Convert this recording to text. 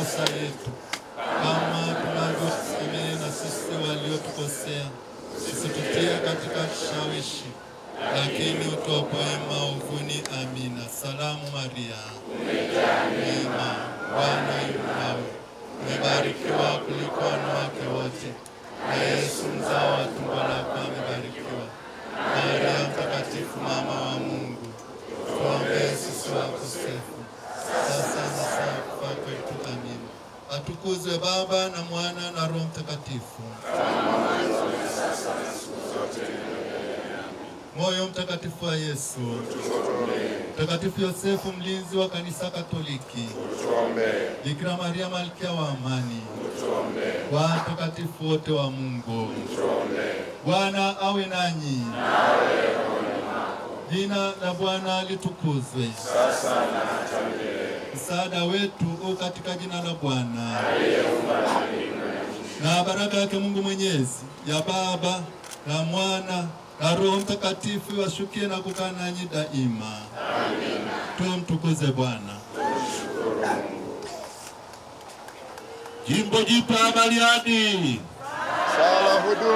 makosa yetu, kama tunavyosamehe na sisi waliotukosea, usitutie katika kishawishi, lakini utuopoe maovuni. Amina. Salamu Maria, neema, Bwana yu nawe, umebarikiwa kuliko wanawake wote, na Yesu mzao wa tumbo lako amebarikiwa. Maria Mtakatifu, mama wa Mungu, tuombee sisi wakosefu, sasa na saa ya kufa kwetu. Amina. Atukuzwe Baba na Mwana na Roho Mtakatifu. Moyo mtakatifu wa Yesu, Mtakatifu Yosefu, mlinzi wa Kanisa Katoliki, Bikira Maria, malkia wa amani, watakatifu wote wa Mungu, Bwana awe nanyi. Jina la Bwana litukuzwe. Msaada wetu u katika jina la Bwana. Na baraka yake Mungu Mwenyezi ya Baba na Mwana na Roho Mtakatifu iwashukie na kukaa nanyi daima. Amina. Tumtukuze Bwana. Jimbo jipya Bariadi. Sala huduma.